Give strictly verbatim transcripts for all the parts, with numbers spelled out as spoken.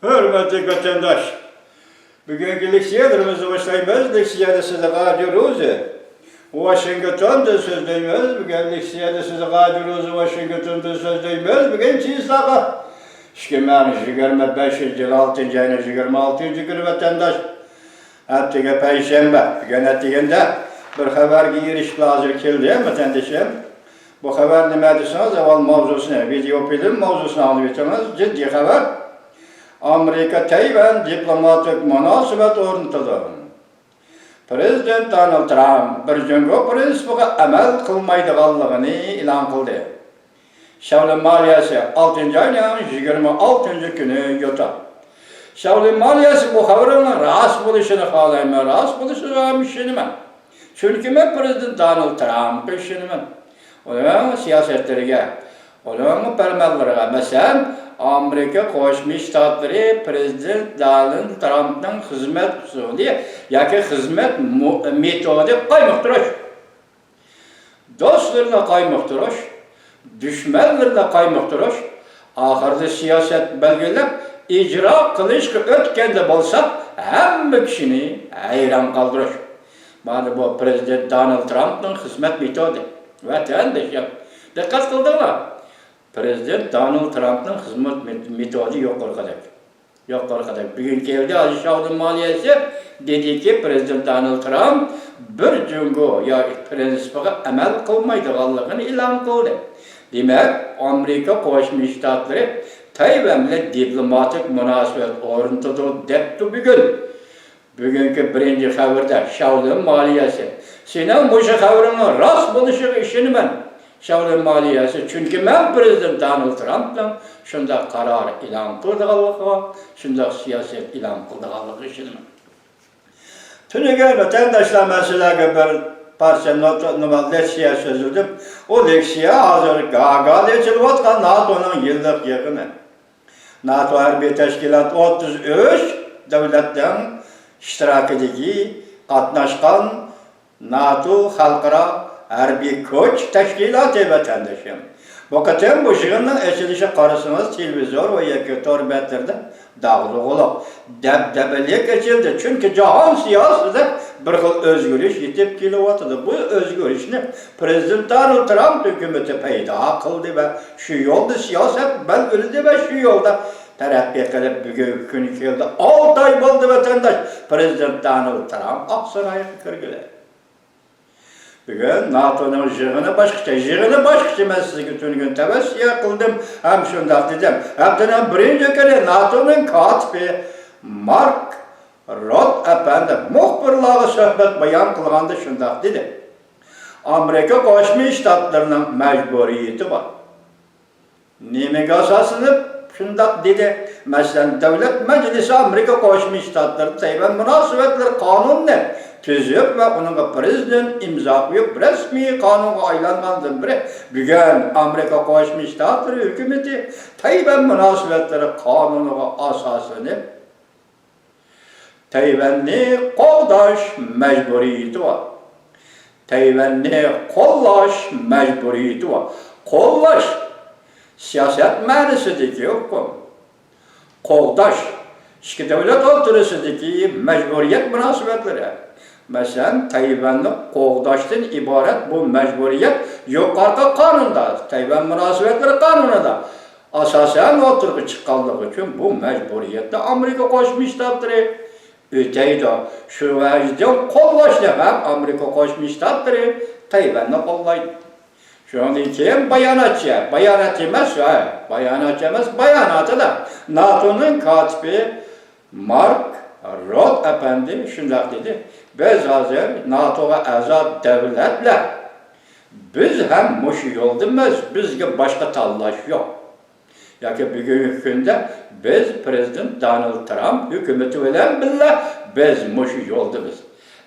ھۆرمەتلىك ۋەتەنداش، بۈگۈنكى لېكسىيەلىرىمىزنى باشلايمىز. لېكسىيەدە سىزگە ھاجى روزى ۋاشىنگتوندىن سۆزلەيمىز. بۈگۈن لېكسىيەدە سىزگە ھاجى روزى ۋاشىنگتوندىن سۆزلەيمىز. بۈگۈن چىسلاغا ئىككى مىڭ يىگىرمە بەشىنچى يىل ئالتىنچى ئاينىڭ يىگىرمە ئالتىنچى كۈنى ۋەتەنداش. ئەتىگە پەيشەنبە، بۈگۈن ئەتىگەندە بىر خەۋەرگە ئېرىشىپ ھازىر كەلدىم، ۋەتەندىشىم. بۇ خەۋەر نېمە دېسىڭىز، ئاۋۋال ماۋزۇسىنى، ۋىدېئو فىلىم ماۋزۇسىنى ئاڭلىۋېتىڭىز. جىددىي خەۋەر. ئامېرىكا تەيۋەن دىپلوماتىك مۇناسىۋەت ئورنىتىدۇ. پىرېزىدېنت دونالد ترامپ بىر جۇڭگو پىرىنسىپىغا ئەمەل قىلمايدىغانلىقىنى ئېلان قىلدى. شياۋلىن مالىيەسى، ئالتىنچى ئاينىڭ يىگىرمە ئالتىنچى كۈنى يوتا. شياۋلىن مالىيەسى بۇ خەۋىرىنىڭ راست بولۇشىنى خالايمەن، راست بولۇشىغا ھەم ئىشىنىمەن. چۈنكى مەن پىرېزىدېنت دونالد ترامپقا ئىشىنىمەن. ئۇنىڭ سىياسەتلىرىگە، ئۇنىڭ پەرمانلىرىغا، مەسىلەن، ئامېرىكا قوشما شتاتلىرى پىرېزىدېنت دونالد ترامپنىڭ خىزمەت ئۇسۇلى ياكى خىزمەت مو-، مېتودى قايمۇقتۇرۇش. دوستلىرىنى قايمۇقتۇرۇش، دۈشمەنلىرىنى قايمۇقتۇرۇش، ئاخىرىدا سىياسەت بەلگىلەپ، ئىجرا قىلىشقا ئۆتكەندە بولسا، ھەممە كىشىنى ھەيران قالدۇرۇش. مانا بۇ پىرېزىدېنت دونالد ترامپنىڭ خىزمەت مېتودى. ۋەتەندىشىم، دىققەت قىلدىڭلار؟ پىرېزىدېنت دونالد ترامپنىڭ خىزمەت مېت-، مېتودى يۇقىرىقىدەك. يۇقىرىقىدەك بۈگۈن كەلدى، ھازىر شياۋلىن مالىيەسى دېدىكى، پىرېزىدېنت دونالد ترامپ بىر جۇڭگو يا پىرىنسىپىغا ئەمەل قىلمايدىغانلىقىنى ئېلان قىلدى. دېمەك، ئامېرىكا قوشما شتاتلىرى تەيۋەن بىلەن دىپلوماتىك مۇناسىۋەت ئورنىتىدۇ، دەپتۇ بۈگۈن. بۈگۈنكى بىرىنچى خەۋىرىدە شياۋلىن مالىيەسى، سېنىڭ مۇشۇ خەۋىرىڭنىڭ راست بولۇشىغا ئىشىنىمەن. شياۋلىن مالىيەسى، چۈنكى مەن پىرېزىدېنت دونالد ترامپنىڭ شۇنداق قارار ئېلان قىلىدىغانلىقىغا، شۇنداق سىياسەت ئېلان قىلىدىغانلىقىغا ئىشىنىمەن. تۈنۈگۈن ۋەتەنداشلار، مەن سىلەرگە بىر پارچە نوتا، نېمە، لېكسىيە سۆزلىدىم. ئۇ لېكسىيە ھازىر گاگادا ئېچىلىۋاتقان ناتونىڭ يىللىق يىغىنى. ناتو ھەربىي تەشكىلات ئوتتۇز ئۈچ دۆلەتنىڭ ئىشتىراكىدىكى قاتناشقان ناتو خەلقئارا ھەربىي كۈچ تەشكىلاتى، ۋەتەندىشىم. بۇ قېتىم بۇ يىغىننىڭ ئېچىلىشىغا قارىسىڭىز، تېلېۋىزور ۋە ياكى تور بەتلىرىدە داغدۇغىلىق، دەبدەبىلىك ئېچىلدى. چۈنكى جاھان سىياسىتىدە بىر خىل ئۆزگىرىش يېتىپ كېلىۋاتىدۇ. بۇ ئۆزگىرىشنى پىرېزىدېنت دونالد ترامپ ھۆكۈمىتى پەيدا قىلدى ۋە شۇ يولدا سىياسەت بەلگىلىدى ۋە شۇ يولدا تەرەققىي قىلىپ، بۈگۈنكى كۈنگە كەلدى. ئالتە ئاي بولدى، ۋەتەنداش، پىرېزىدېنت دونالد ترامپ ئاقسارايغا كىرگىلى. بۈگۈن ناتونىڭ يىغىنى باشقىچە، يىغىنى باشقىچە. مەن سىزگە تۈنۈگۈن تەۋسىيە قىلدىم ھەم شۇنداق دېدىم. ھەپتىنىڭ بىرىنچى كۈنى ناتونىڭ كاتىپى مارك رۇت ئەپەندى مۇخبىرلارغا سۆھبەت بايان قىلغاندا شۇنداق دېدى: ئامېرىكا قوشما شتاتلىرىنىڭ مەجبۇرىيىتى بار. نېمىگە ئاساسلىنىپ شۇنداق دېدى؟ مەسىلەن، دۆلەت مەجلىسى ئامېرىكا قوشما شتاتلىرى تەيۋەن مۇناسىۋەتلىرى قانۇنىنى تۈزۈپ ۋە ئۇنىڭغا پىرېزىدېنت ئىمزا قويۇپ، رەسمىي قانۇنغا ئايلانغاندىن بېرى، بۈگۈن ئامېرىكا قوشما شتاتلىرى ھۆكۈمىتى تەيۋەن مۇناسىۋەتلىرى قانۇنىغا ئاساسلىنىپ، تەيۋەننى قوغداش مەجبۇرىيىتى بار. تەيۋەننى قوللاش مەجبۇرىيىتى بار. قوللاش، سىياسەت مەنىسىدىكى ھوقۇق. قوغداش، ئىككى دۆلەت ئوتتۇرىسىدىكى مەجبۇرىيەت مۇناسىۋەتلىرى. مەسىلەن، تەيۋەننى قوغداشتىن ئىبارەت بۇ مەجبۇرىيەت يۇقىرىقى قانۇندا، تەيۋەن مۇناسىۋەتلىرى قانۇنىدا ئاساسەن ئوتتۇرىغا چىققانلىقى ئۈچۈن، بۇ مەجبۇرىيەتنى ئامېرىكا قوشما شتاتلىرى ئۆتەيدۇ. شۇ ۋەجىدىن قوللاشنى ھەم ئامېرىكا قوشما شتاتلىرى تەيۋەننى قوللايدۇ. شۇنىڭدىن كېيىن باياناتچى، بايانات ئەمەس، ھە، باياناتچى ئەمەس، باياناتىدا ناتونىڭ كاتىپى مارك رۇت ئەپەندى شۇنداق دېدى: بىز ھازىر ناتوغا ئەزا دۆلەتلەر، بىز ھەم مۇشۇ يولدىمىز، بىزگە باشقا تاللاش يوق. ياكى بۈگۈنكى كۈندە بىز پىرېزىدېنت دونالد ترامپ ھۆكۈمىتى بىلەن بىللە بىز مۇشۇ يولدىمىز.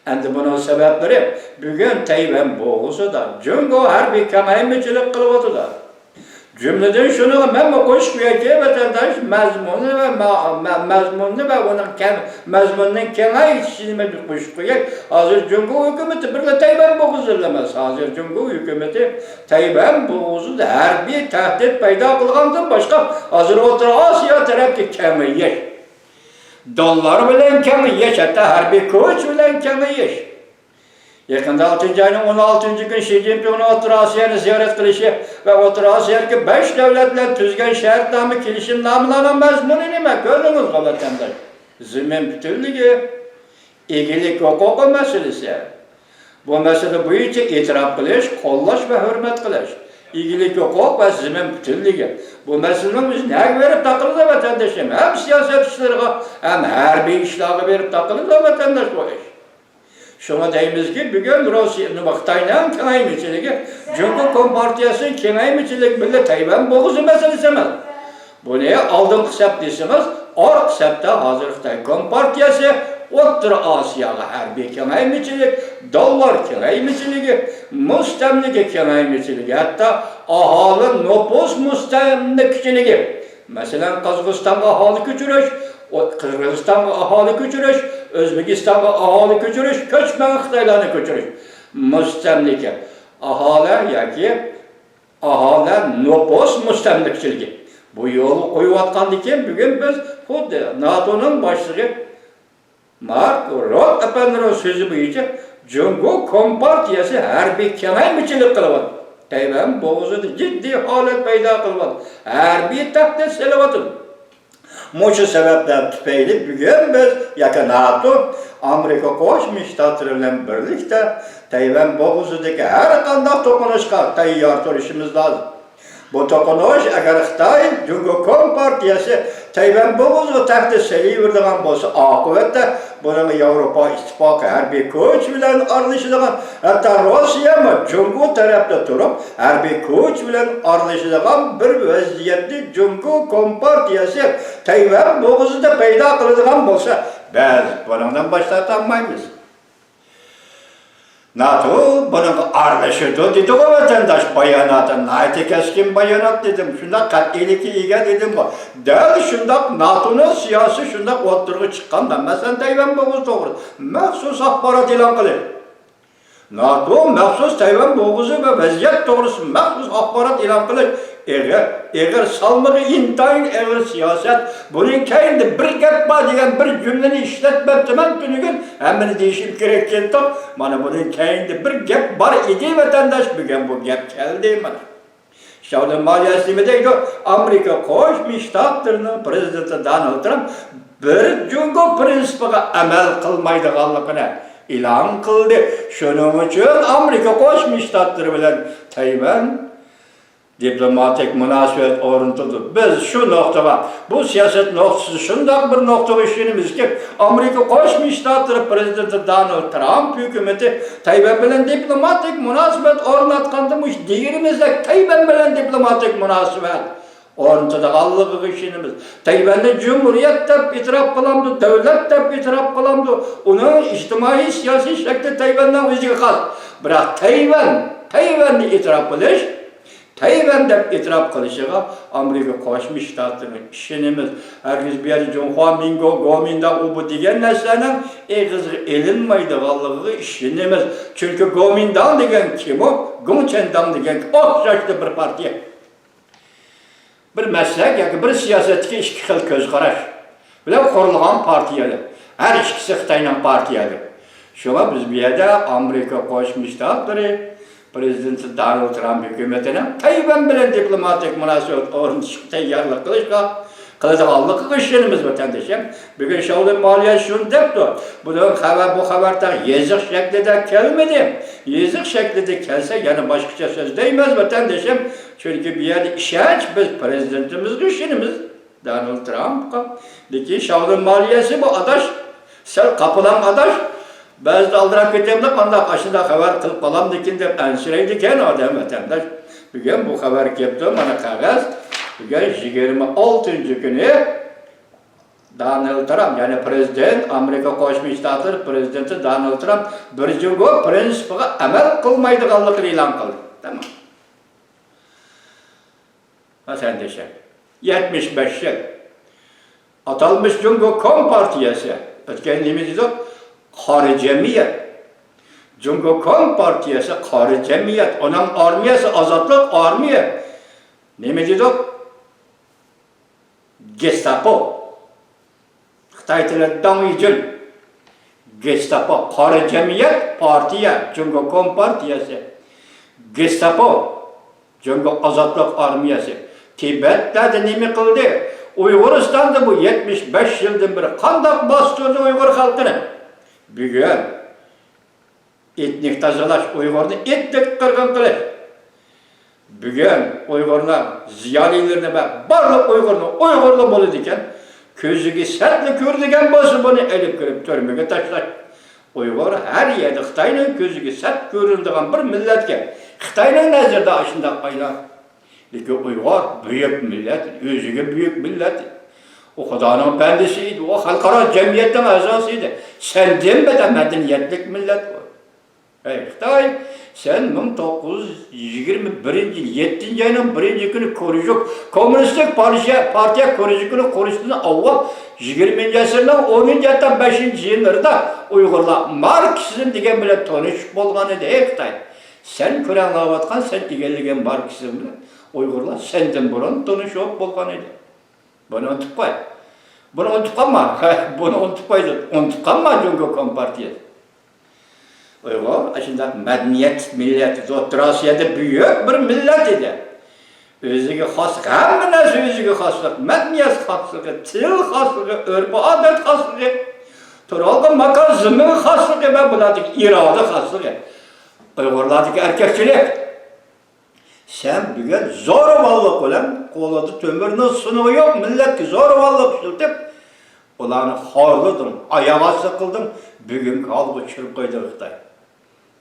ئەمدى بۇنىڭ سەۋەبلىرى، بۈگۈن تەيۋەن بوغۇزىدا جۇڭگو ھەربىي كېڭەيمىچىلىك قىلىۋاتىدۇ. جۈملىدىن شۇنىڭغا مەنمۇ قوشۇپ قويايكى، ۋەتەنداش، مەزمۇنى ۋە ما-، مە-، مەزمۇننى ۋە ئۇنىڭ كەم-، مەزمۇننىڭ كېڭەيتىشىنى بىر قوشۇپ قوياي. ھازىر جۇڭگو ھۆكۈمىتى بىرلا تەيۋەن بوغۇزىدا ئەمەس، ھازىر جۇڭگو ھۆكۈمىتى تەيۋەن بوغۇزىدا ھەربىي تەھدىت پەيدا قىلغاندىن باشقا، ھازىر ئوتتۇرا ئاسىيا تەرەپكە كېڭىيىش، دوللار بىلەن كېڭىيىش، ھەتتا ھەربىي كۈچ بىلەن كېڭىيىش. يېقىندا ئالتىنچى ئاينىڭ ئون ئالتىنچى كۈنى شى جىنپىڭنىڭ ئوتتۇرا ئاسىيانى زىيارەت قىلىشى ۋە ئوتتۇرا ئاسىيادىكى بەش دۆلەت بىلەن تۈزگەن شەرتنامە، كېلىشىمنامىلارنىڭ مەزمۇنى نېمە؟ كۆردىڭىزغۇ، ۋەتەنداش؟ زېمىن پۈتۈنلۈكى، ئىگىلىك ھوقۇقى مەسىلىسى. بۇ مەسىلە بويىچە ئېتىراپ قىلىش، قوللاش ۋە ھۆرمەت قىلىش. ئىگىلىك ھوقۇق ۋە زېمىن پۈتۈنلۈكى. بۇ مەسىلىنىڭ ئۆزى نەگە بېرىپ تاقىلىدۇ، ۋەتەندىشىم؟ ھەم سىياسەت ئىشلىرىغا، ھەم ھەربىي ئىشلارغا بېرىپ تاقىلىدۇ، ۋەتەنداش، بۇ ئىش. شۇڭا دەيمىزكى، بۈگۈن روسىيە، نېمە، خىتاينىڭ كېڭەيمىچىلىكى، جۇڭگو كومپارتىيەسىنىڭ كېڭەيمىچىلىكى بىللە تەيۋەن بوغۇزى مەسىلىسى ئەمەس. بۇنى ئالدىنقى سەپ دېسىڭىز، ئارقا سەپتە ھازىر خىتاي كومپارتىيەسى ئوتتۇرا ئاسىياغا ھەربىي كېڭەيمىچىلىك، دوللار كېڭەيمىچىلىكى، مۇستەملىكە كېڭەيمىچىلىكى، ھەتتا ئاھالە نوپۇس مۇستەملىكىچىلىكى. مەسىلەن، قازاقىستانغا ئاھالە كۆچۈرۈش، ئو-، قىرغىزىستانغا ئاھالە كۆچۈرۈش، ئۆزبېكىستانغا ئاھالە كۆچۈرۈش، كۆچمەن خىتايلارنى كۆچۈرۈش. مۇستەملىكە، ئاھالە ياكى ئاھالە نوپۇس مۇستەملىكىچىلىكى. بۇ يولغا قويۇۋاتقاندىكىن، بۈگۈن بىز خۇددى ناتونىڭ باشلىقى مارك روت ئەپەندىنىڭ سۆزى بويىچە جۇڭگو كومپارتىيەسى ھەربىي كېڭەيمىچىلىك قىلىۋاتىدۇ. تەيۋەن بوغۇزىدا جىددىي ھالەت پەيدا قىلىۋاتىدۇ. ھەربىي تەھدىت سېلىۋاتىدۇ. مۇشۇ سەۋەبلەر تۈپەيلى بۈگۈن بىز ياكى ناتو ئامېرىكا قوشما شتاتلىرى بىلەن بىرلىكتە تەيۋەن بوغۇزىدىكى ھەر قانداق توقۇنۇشقا تەييار تۇرۇشىمىز لازىم. بۇ توقۇنۇش ئەگەر خىتاي جۇڭگو كومپارتىيەسى تەيۋەن بوغۇزىغا تەھدىت سېلىۋېرىدىغان بولسا، ئاقىۋەتتە بۇنىڭغا ياۋروپا ئىتتىپاقى ھەربىي كۈچ بىلەن ئارىلىشىدىغان، ھەتتا روسىيەمۇ جۇڭگو تەرەپتە تۇرۇپ، ھەربىي كۈچ بىلەن ئارىلىشىدىغان بىر ۋەزىيەتنى جۇڭگو كومپارتىيەسى تەيۋەن بوغۇزىدا پەيدا قىلىدىغان بولسا، بىز بۇنىڭدىن باش تارتالمايمىز. ناتو بۇنىڭغا ئارىلىشىدۇ دېدىغۇ ۋەتەنداش، باياناتى ناھايىتى كەسكىن بايانات دېدىم، شۇنداق قەتئىيلىككە ئىگە دېدىمغۇ. دەل شۇنداق ناتونىڭ سىياسىتى شۇنداق ئوتتۇرىغا چىققاندا، مەسىلەن، تەيۋەن بوغۇزى توغرىسىدا مەخسۇس ئاخبارات ئېلان قىلىش. ناتو مەخسۇس تەيۋەن بوغۇزى ۋە ۋەزىيەت توغرىسىدا مەخسۇس ئاخبارات ئېلان قىلىش ئېغىر، ئېغىر سالمىقى ئىنتايىن ئېغىر سىياسەت. بۇنىڭ كەينىدە بىر گەپ بار دېگەن بىر جۈملىنى ئىشلەتمەپتىمەن تۈنۈگۈن، ھەممىنى دېيىشىم كېرەك كېلىدۇ. مانا بۇنىڭ كەينىدە بىر گەپ بار ئىدى، ۋەتەنداش، بۈگۈن بۇ گەپ كەلدى مانا. شاۋلىن مالىيەسى نېمە دەيدۇ؟ ئامېرىكا قوشما شتاتلىرىنىڭ پرېزىدېنتى دونالد ترامپ بىر جۇڭگو پىرىنسىپىغا ئەمەل قىلمايدىغانلىقىنى ئېلان قىلدى. شۇنىڭ ئۈچۈن ئامېرىكا قوشما شتاتلىرى بىلەن تەيۋەن دىپلوماتىك مۇناسىۋەت ئورنىتىدۇ. بىز شۇ نۇقتىغا، بۇ سىياسەت نۇقتىسى شۇنداق بىر نۇقتىغا ئىشىنىمىزكى، ئامېرىكا قوشما شتاتلىرى پرېزىدېنتى دونالد ترامپ ھۆكۈمىتى تەيۋەن بىلەن دىپلوماتىك مۇناسىۋەت ئورناتقاندا، مۇشۇ دېگىنىمىزدەك تەيۋەن بىلەن دىپلوماتىك مۇناسىۋەت ئورنىتىدىغانلىقىغا ئىشىنىمىز. تەيۋەننى جۇمھۇرىيەت دەپ ئېتىراپ قىلامدۇ، دۆلەت دەپ ئېتىراپ قىلامدۇ، ئۇنىڭ ئىجتىمائىي سىياسىي شەكلى تەيۋەننىڭ ئۆزىگە خاس. بىراق تەيۋەن، تەيۋەننى ئېتىراپ قىلىش، تەيۋەن دەپ ئېتىراپ قىلىشىغا ئامېرىكا قوشما شتاتلىرىنى ئىشىنىمىز. ھەرگىز بۇ يەردە جۇڭخۇا مىنگو، گومىنداڭ، ئۇ بۇ دېگەن نەرسىلەرنىڭ ئېغىزغا ئېلىنمايدىغانلىقىغا ئىشىنىمىز. چۈنكى گومىنداڭ دېگەن كىمۇ، گۇڭچەنداڭ دېگەن ئوخشاشلا بىر پارتىيە. بىر مەسلەك ياكى بىر سىياسەتتىكى ئىككى خىل كۆز قاراش بىلەن قۇرۇلغان پارتىيەلەر. ھەر ئىككىسى خىتاينىڭ پارتىيەلىرى. شۇڭا بىز بۇ يەردە ئامېرىكا قوشما شتاتلىرى پرېزىدېنتى دونالد ترامپ ھۆكۈمىتىنىڭ تەيۋەن بىلەن دىپلوماتىك مۇناسىۋەت ئورنىتىشقا تەييارلىق قىلىشقا، قىلىدىغانلىقىغا ئىشىنىمىز، ۋەتەندىشىم. بۈگۈن شاۋلىن مالىيە شۇنى دەپتۇ. بۇنىڭ خەۋەر، بۇ خەۋەر تېخى يېزىق شەكلىدە كەلمىدى. يېزىق شەكلىدە كەلسە يەنە باشقىچە سۆزلەيمىز، ۋەتەندىشىم. چۈنكى بۇ يەردە ئىشەنچ، بىز پرېزىدېنتىمىزغا ئىشىنىمىز، دونالد ترامپقا. لېكىن شاۋلىن مالىيەسى بۇ ئاداش، سەل قاپىلاڭ ئاداش. بەزىدە ئالدىراپ كېتەمدۇ، قانداق ئاشۇنداق خەۋەر قىلىپ قالامدىكىن دەپ ئەنسىرەيدىكەن ئادەم، ۋەتەنداش. بۈگۈن بۇ خەۋەر كەپتۇ، مانا قەغەز. بۈگۈن يىگىرمە ئالتىنچى كۈنى دونالد ترامپ، يەنى پرېزىدېنت، ئامېرىكا قوشما شتاتلىرى پرېزىدېنتى دونالد ترامپ بىر جۇڭگو پىرىنسىپىغا ئەمەل قىلمايدىغانلىقىنى ئېلان قىلدى. تامام. ۋەتەندىشىم، يەتمىش بەش يىل ئاتالمىش جۇڭگو كومپارتىيەسى، ئۆتكەن نېمە دېدۇق؟ قارا جەمئىيەت. جۇڭگو كومپارتىيەسى قارا جەمئىيەت، ئۇنىڭ ئارمىيەسى ئازادلىق ئارمىيە. نېمە دېدۇق؟ گېستاپو. خىتاي تىلى داڭ يىجۈن. گېستاپو، قارا جەمئىيەت، پارتىيە، جۇڭگو كومپارتىيەسى. گېستاپو، جۇڭگو ئازادلىق ئارمىيەسى. تىبەتلەردە نېمە قىلدى؟ ئۇيغۇرىستاندا بۇ يەتمىش بەش يىلدىن بېرى قانداق باستۇردى ئۇيغۇر خەلقىنى؟ بۈگۈن ئېتنىك تازىلاش، ئۇيغۇرنى ئېتنىك قىرغىن قىلىش. بۈگۈن ئۇيغۇرلار زىيالىيلىرىنى ۋە بارلىق ئۇيغۇرنى ئۇيغۇرلا بولىدىكەن، كۆزىگە سەتلا كۆرىدىغان بولسا، بۇنى ئېلىپ كىرىپ تۈرمىگە تاشلاش. ئۇيغۇر ھەر يەردە خىتاينىڭ كۆزىگە سەت كۆرۈنىدىغان بىر مىللەتكەن. خىتاينىڭ نەزىرىدە ئاشۇنداق ئايلار. لېكىن ئۇيغۇر بۈيۈك مىللەت، ئۆزىگە بۈيۈك مىللەت. ئۇ خۇدانىڭ بەندىسى ئىدى، ئۇ خەلقئارا جەمئىيەتنىڭ ئەزاسى ئىدى. سەندىن بەتەر مەدەنىيەتلىك مىللەت ئۇ. ئەي خىتاي، سەن مىڭ توققۇز يۈز يىگىرمە بىرىنچى يىل يەتتىنچى ئاينىڭ بىرىنچى كۈنى كورژۇك، كوممۇنىستىك پارتىيە، پارتىيە كورژۇكىنى قۇرۇشتىن ئاۋۋال يىگىرمىنچى ئەسىرنىڭ ئونىنچى، ھەتتا بەشىنچى يىللىرىدا ئۇيغۇرلار ماركسىزم دېگەن بىلەن تونۇشۇپ بولغان ئىدى. ئەي خىتاي، سەن كۆرەڭلەۋاتقان، سەن ئىگىلىگەن ماركسىزم بىلەن ئۇيغۇرلار سەندىن بۇرۇن تونۇشۇپ بولغان ئىدى. بۇنى ئۇنتۇپ قوي. بۇنى ئۇنتۇپ قالما. بۇنى ئۇنتۇپ قوي. ئۇنتۇپ قالما جۇڭگو كومپارتىيەسى. ئۇيغۇر ئاشۇنداق مەدەنىيەت مىللەت، ئوتتۇرا ئاسىيادا بۈيۈك بىر مىللەت ئىدى. ئۆزىگە خاس، ھەممە نەرسە ئۆزىگە خاسلىق، مەدەنىيەت خاسلىقى، تىل خاسلىقى، ئۆرپ-ئادەت خاسلىقى، تۇرالغۇ ماكان زېمىن خاسلىقى ۋە بۇلاردىكى ئىرادە خاسلىقى. ئۇيغۇرلاردىكى ئەركەكچىلىك. سەن بۈگۈن زورىۋاللىق بىلەن، قولىدا تۆمۈرنىڭ سۇنۇقى يوق مىللەتكە زورىۋاللىق ئىشلىتىپ، ئۇلارنى خورلىدىڭ، ئاياغ ئاستى قىلدىڭ، بۈگۈنكى ھالغا چۈشۈرۈپ قويدى خىتاي.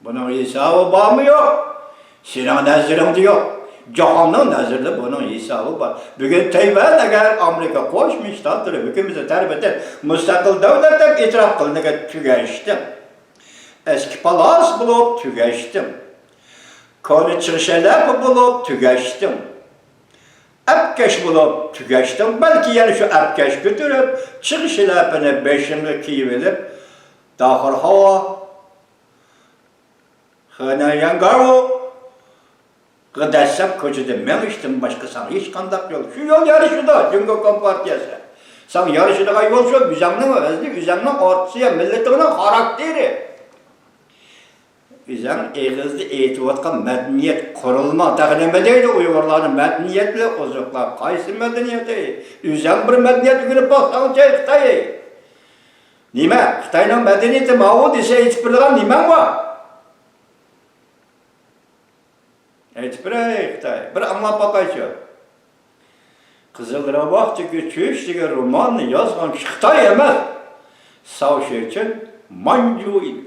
بۇنىڭ ھېسابى بارمۇ يوق؟ سېنىڭ نەزىرىڭدە يوق. جاھاننىڭ نەزىرىدە بۇنىڭ ھېسابى بار. بۈگۈن تەيۋەن ئەگەر ئامېرىكا قوشما شتاتلىرى ھۆكۈمىتى تەرىپىدىن مۇستەقىل دۆلەت دەپ ئېتىراپ قىلىنىدىكەن، تۈگەشتىڭ. ئەسكى پالاس بولۇپ تۈگەشتىڭ. كونا چىغ شەلەپە بولۇپ تۈگەشتىڭ. ئەپكەش بولۇپ تۈگەشتىڭ. بەلكى يەنە شۇ ئەپكەش كۆتۈرۈپ، چىغ شەلەپىنى بېشىڭغا كىيىۋېلىپ، داخىر ھاۋا، خېنەن يەنگاۋۇغا دەسسەپ كوچىدا مېڭىشتىن باشقا ساڭا ھېچقانداق يول. شۇ يول يارىشىدۇ، جۇڭگو كومپارتىيەسى. ساڭا يارىشىدىغان يول شۇ، ئۆزەڭنىڭ ۋەزنى، ئۆزەڭنىڭ ئورتىسى، مىللىتىڭنىڭ خاراكتېرى. ئۆزەڭ ئېغىزدا ئېيتىۋاتقان مەدەنىيەت قۇرۇلما، تېخى نېمە دەيدۇ ئۇيغۇرلارنى مەدەنىيەت بىلەن ئوزۇقلاپ؟ قايسى مەدەنىيىتى؟ ئۆزەڭ بىر مەدەنىيەت ئۆگىنىپ باقساڭچە خىتاي. نېمە؟ خىتاينىڭ مەدەنىيىتى ماۋۇ دېسە ئېيتىپ بېرىدىغان نېمەڭ بار؟ ئېيتىپ بېرەي خىتاي، بىر ئاڭلاپ باقايچۇ. قىزىل راۋاقتىكى چۈش دېگەن روماننى يازغان كىشى خىتاي ئەمەس، ساۋ شېچىن، مانجۇ ئىدى.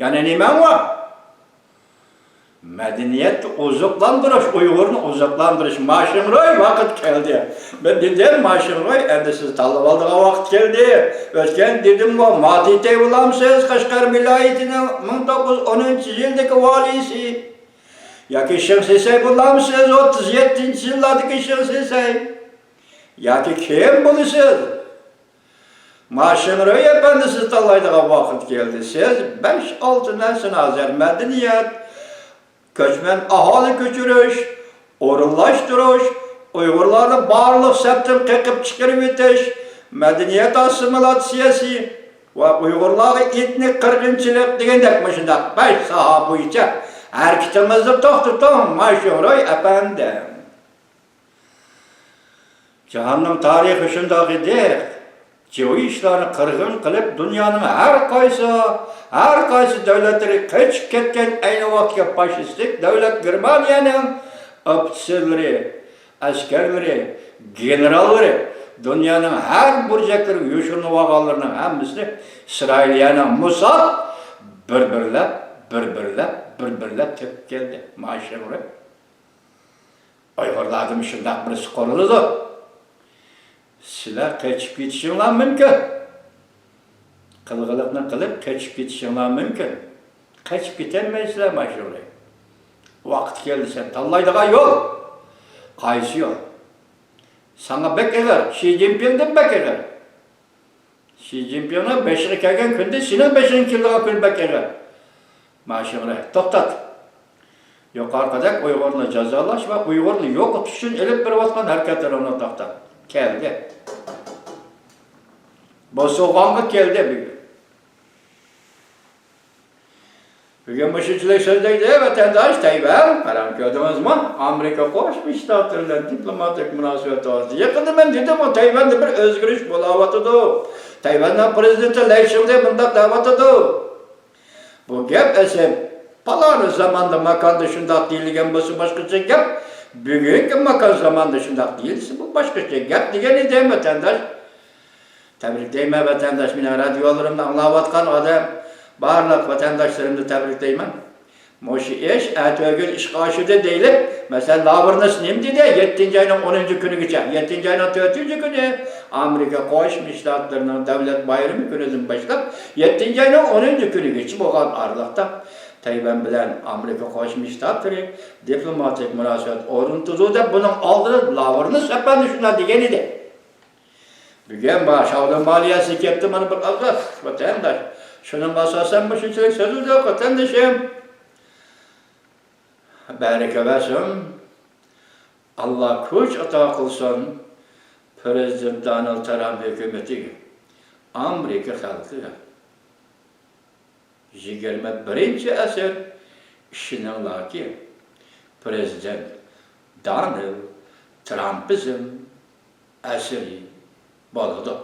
يەنە نېمەڭ بار؟ مەدەنىيەتنى ئوزۇقلاندۇرۇش، ئۇيغۇرنى ئوزۇقلاندۇرۇش. ماشىڭروي، ۋاقىت كەلدى. مەن دېدىم، ماشىڭروي، ئەمدى سىز تاللىۋالىدىغان ۋاقىت كەلدى. ئۆتكەن دېدىمغۇ، ماتېتەي بولامسىز، قەشقەر ۋىلايىتىنىڭ مىڭ توققۇز يۈز ئونىنچى يىلدىكى ۋالىيسى؟ ياكى شېڭ سىسەي بولامسىز، ئوتتۇز يەتتىنچى يىللاردىكى شېڭ سىسەي؟ ياكى كىم بولىسىز؟ ماشىڭروي ئەپەندى، سىز تاللايدىغان ۋاقىت كەلدى. سىز بەش-ئالتە نەرسىنى ھازىر، مەدەنىيەت، كۆچمەن ئاھالە كۆچۈرۈش، ئورۇنلاشتۇرۇش، ئۇيغۇرلارنى بارلىق سەپتىن قېقىپ چىقىرىۋېتىش، مەدەنىيەت ئاسسىمىلياتسىيەسى ۋە ئۇيغۇرلارغا ئېتنىك قىرغىنچىلىق دېگەندەك مۇشۇنداق بەش ساھە بويىچە ھەرىكىتىڭىزنى توختىتىڭ، ماشىڭروي ئەپەندى. جاھاننىڭ تارىخى شۇنداق ئىدى، جيۇ ئىشلارنى قىرغىن قىلىپ، دۇنيانىڭ ھەر قايسى، ھەر قايسى دۆلەتلىرى قېچىپ كەتكەن. ئەينى ۋاقىتتىكى فاشىستىك دۆلەت گېرمانىيەنىڭ ئوفىتسېرلىرى، ئەسكەرلىرى، گېنېراللىرى، دۇنيانىڭ ھەر بۇرجەكلىرىگە يوشۇرۇنۇۋالغانلىرىنىڭ ھەممىسىنى ئىسرائىلىيەنىڭ موساد بىر-بىرلەپ، بىر-بىرلەپ، بىر-بىرلەپ تېپىپ كەلدى. ماشىڭرۇي. ئۇيغۇرلاردا مۇشۇنداق بىرسى قۇرۇلىدۇ. سىلەر قېچىپ كېتىشىڭلار مۇمكىن. قىلغىلىقنى قىلىپ قېچىپ كېتىشىڭلار مۇمكىن. قېچىپ كېتەلمەيسىلەر ماشۇنداق. ۋاقىت كەلدى، سەن تاللايدىغان يول. قايسى يول؟ ساڭا بەك ئېغىر، شى جىنپىڭدىن بەك ئېغىر. شى جىنپىڭنىڭ بېشىغا كەلگەن كۈندە سېنىڭ بېشىڭغا كېلىدىغان كۈن بەك ئېغىر. ماشىڭنى توختات. يۇقىرىقىدەك ئۇيغۇرنى جازالاش ۋە ئۇيغۇرنى يوقىتىش ئۈچۈن ئېلىپ بېرىۋاتقان ھەرىكەتلىرىڭنى توختات. كەلدى. بوسۇغانغا كەلدى بۈگۈن. بۈگۈن مۇشۇنچىلىك سۆزلەيدۇ، ۋەتەنداش، تەيۋەن، قاراڭ، كۆردىڭىزمۇ؟ ئامېرىكا قوشما شتاتلىرى بىلەن دىپلوماتىك مۇناسىۋەت توغرىسىدا. يېقىندا مەن دېدىمغۇ، تەيۋەندە بىر ئۆزگىرىش بولاۋاتىدۇ. تەيۋەننىڭ پرېزىدېنتى لەي شىڭدې مۇنداق دەۋاتىدۇ. بۇ گەپ ئەسلى پالان زاماندا، ماكاندا شۇنداق دېيىلگەن بولسا باشقىچە گەپ، بۈگۈنكى ماكان زاماندا شۇنداق دېيىلسە بۇ باشقىچە گەپ دېگەن ئىدىم، ۋەتەنداش. تەبرىكلەيمەن ۋەتەنداش، مېنىڭ رادىيولىرىمنى ئاڭلاۋاتقان ئادەم، بارلىق ۋەتەنداشلىرىمنى تەبرىكلەيمەن. مۇشۇ ئىش ئەتىگۈن ئىشقا ئاشىدۇ دېيىلىپ، مەسىلەن، لاۋرنس نېمە دېدى؟ يەتتىنچى ئاينىڭ ئونىنچى كۈنىگىچە، يەتتىنچى ئاينىڭ تۆتىنچى كۈنى ئامېرىكا قوشما شتاتلىرىنىڭ دۆلەت بايرىمى كۈنىدىن باشلاپ، يەتتىنچى ئاينىڭ ئونىنچى كۈنىگىچە بولغان ئارىلىقتا تەيۋەن بىلەن ئامېرىكا قوشما شتاتلىرى دىپلوماتىك مۇناسىۋەت ئورنىتىدۇ دەپ، بۇنىڭ ئالدىدا لاۋرنس ئەپەندى شۇنداق دېگەن ئىدى. بۈگۈن بار شاۋلىن مالىيەسى كەپتۇ، مانا بىر ئازراق ۋەتەنداش. شۇنىڭغا ئاساسەن مۇشۇنچىلىك سۆزلىدۇق، ۋەتەندىشىم. بەرىكە بەرسۇن. ئاللا كۈچ ئاتا قىلسۇن پرېزىدېنت دونالد ترامپ ھۆكۈمىتىگە، ئامېرىكا خەلقىگە. يىگىرمە بىرىنچى ئەسىر، ئىشىنىڭلاركى، پرېزىدېنت دونالد ترامپىزم ئەسىرى بولىدۇ.